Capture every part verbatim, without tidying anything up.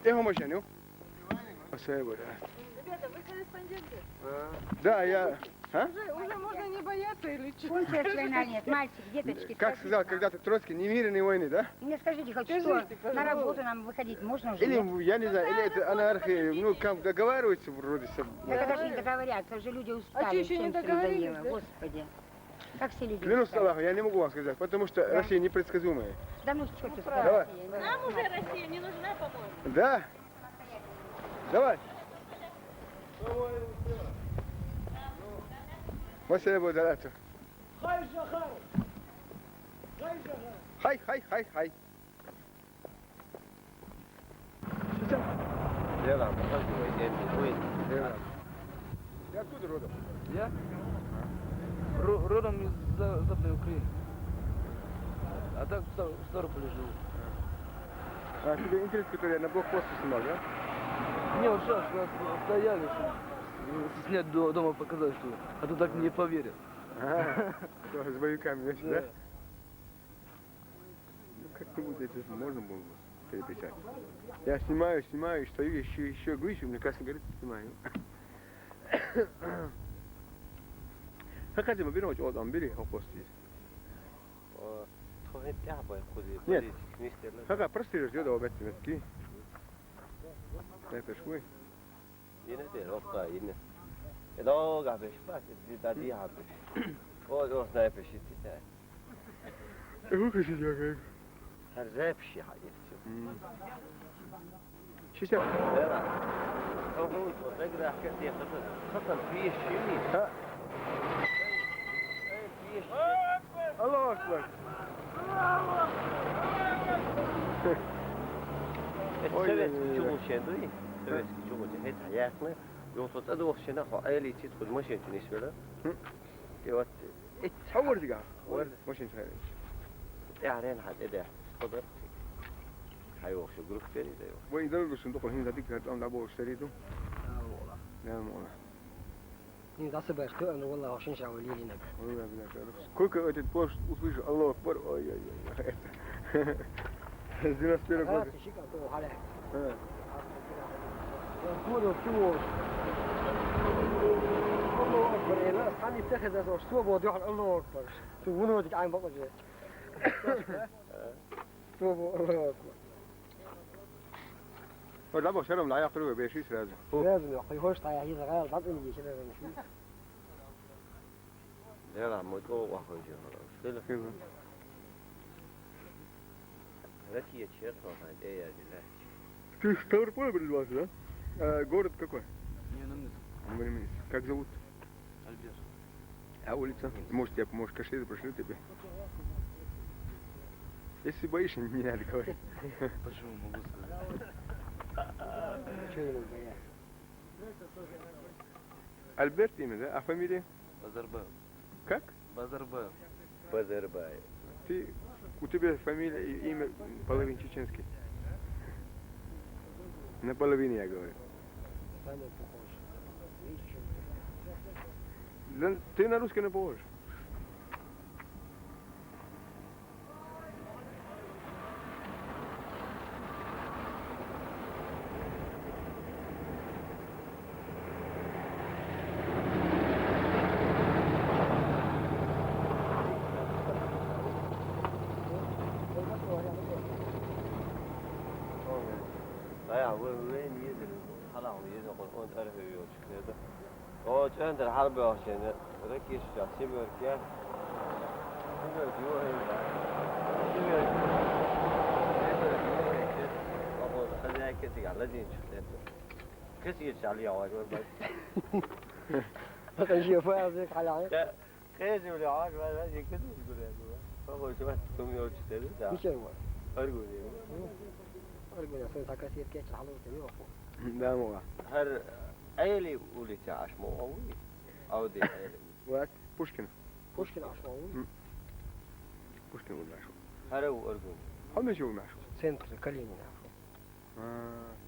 Я помощник, ну? Спасибо, да. Ребята, вы корреспонденты? Да, я... А? Уже, уже можно не бояться или что? Кончилась война, нет, мальчик, деточки, Как сказал когда-то Троцкий, не мира, не войны, да? Мне скажите хоть что, Скажите, на пожалуйста. Работу нам выходить можно уже, Или, нет? Я не знаю, или это анархия, ну, как договариваются вроде с... Так это же не договорятся, уже люди устали, А что, ещё не всем всё договорились, надоело, да? Господи. Как все люди Клянусь устали. Аллахом, я не могу вам сказать, потому что Да. Россия непредсказуемая. Да ну что ты Давай. Нам уже Россия не нужна, по-моему. Да? Давай. Спасибо, да, это. Хай, Захар! Хай, Захар! Хай, хай, хай, хай. Сейчас. Лена, показывай, я не... Лена. Ты откуда родом? Я? Ро- родом из за- Западной Украины. А так в Став- в Ставрополе живу. А тебе интерес, который я на блокпосте снимал, да? Не, вот сейчас, сейчас стояли, чтобы снять до- дома, показать, что, а то так не поверят. А, что, с боевиками вместе, да? Да. Ну, как-нибудь это можно было бы перепечатать. Я снимаю, снимаю, стою, еще, еще говорю, мне кажется, говорит, снимаю. Как это, берем, вот он, бери, он после. О, то это я бы куда Нет. Политик, мистер, ну. Как простые ждёт, а вот эти метки. Это швы. Yine de yok da yine. E, daha o gabış, bak, bir daha diye abi. O, o sniper shit, işte. E, bu kaçıncı yakayım? Her şey bir şey hayır. Şişe. Vera. Tamam, o da güzel, hakikaten yakaladı. Zaten bir iş şimdi. Ha. Ey, bir iş. Allahu Ekber. Ой, ой, ой, ой. Советский чугун шенды, советский чугун шенды. Хет, ясно. Yoxsa da o şenə xo, əli çit xud maşın üçün iş belə. Hı. Yox. Hə, vurdu ya. Vur, maşın çağırır. Yəni, hə, edə. O da. Hay, yox, şu qrup verir də yox. Bu idarə olsun, dokun, hindi dik, tam da bu işləri. Nə ola? Nə ola? Не засыпаешь, кто, ну, والله, очень шаулили на. Ой, я, блядь, хорош. Сколько этот пост услышал, Аллаху Акбар, ой-ой-ой. С девяносто первого года. Раз, ищи, как его, халя. А. Я смотрю, чего? Аллаху Акбар, э, нас там не всех это, что, что, вот, я, Аллаху Акбар. Ты вынудить, ай, бабаджи. Что, вот, Аллаху Акбар. Ой, да, бо, шером, да, я, первый, беши сразу. Сразу, я, хоть хочешь, а я, я, я, я, я, я, я, я, я, я, Лера, мы то вахо же. Хило. Хило. Россия честно, да, я, я, я. Ты с Ставрополя призвался, да? А город какой? Не, Намыс. Намыс. Как зовут? Альберт. А улица? Может, я, может, кашель прошли тебе? Если боишься, не надо говорить. Почему? Могу сказать. Чё я буду бояться? Альберт имя, да? А фамилия? Базарбаев. Как? Базарбаев. Базарбаев. Ты, у тебя фамилия и имя половин чеченский. Наполовину, я говорю. Самый похож. Видишь, что ли? Да, ты на русский не похож. Aya, we, we niye dedim? Hala onu yedim, on, on tarafı yok çıkıyordu. O, çöndür harbi yok şimdi. Rık iş ya, simör ki ya. Simör ki, o, öyle. Simör ki. Simör ki, o, öyle. Ama o da hadi herkesi geldi, din çıktı. Kız geçti, Ali yavaş, bak. Bakın, şey yapıyor, hazır, hala. Ya, Хеж бля, аж вай вай, кыдыз гуляй. Похоже, вай тумёч теды, да. Ничего. Аргуни. Аргуни, сон сакасир кеч, хало, тени оху. Да, муа. Хар Эли улица ашмо, ау. Ауди Эли. Вот, Пушкин. Пушкин ашмо, ау. М. Пушкин улица ашмо. Хар Аргуни. Хомеш улица ашмо. Центр Калинина ашмо. А,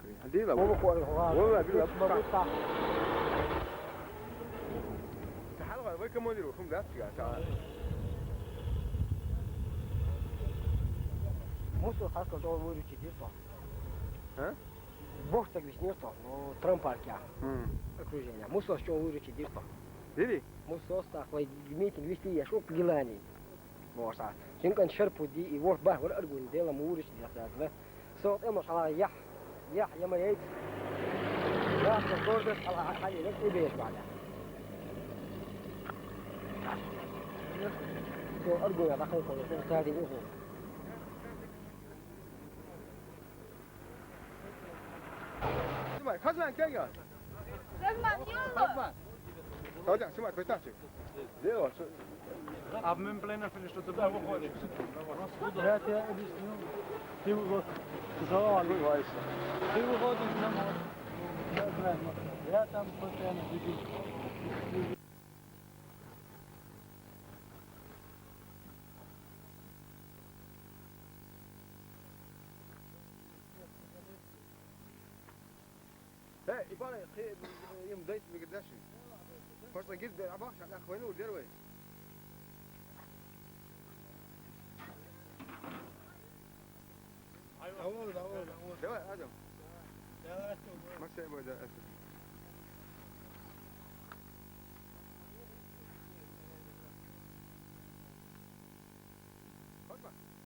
окей. А где Лавров? Вова, Вова, Вова, Вова. Ты хал, вы командир, вы хум дат, чига, та. Мусор хас контрол мури чидир то. А? ВорхӀ стаг виснера тхо, ну, трампаркехь. Мм. Окружение. Мусос чӀогӀа вуьйручу дира тхо. Дири? Мусос, тӀаккха вай митинг висте еш ву Гилани. Бохуш. Цуьнан кӀант Шарпуди и ворхӀ бахь вара аргуна, делам вуьйручу дехьа дазна. Со тӀе ма шала яхь, яхь я ма яйца. Яхь, со дордаш хьала хьалийна, тӀе беш бахьа. Со аргуна дӀакхайкхо, со царна юху. Снимай, Хазман, кега! Хазман, Хазман! Давай, снимай, представьте. Дело, что... А мы пленных или что-то... Да, выходит. Я тебе объясню. Ты выходишь. Ты выходишь на мост. Я знаю, я там постоянно бегу. Э, и бара, хе, им дайт мигдаши. Просто гид, а бах, шак, хвайну, дервай. Давай, давай, давай. Давай, Адам. Давай, давай. Масса, давай, да, это.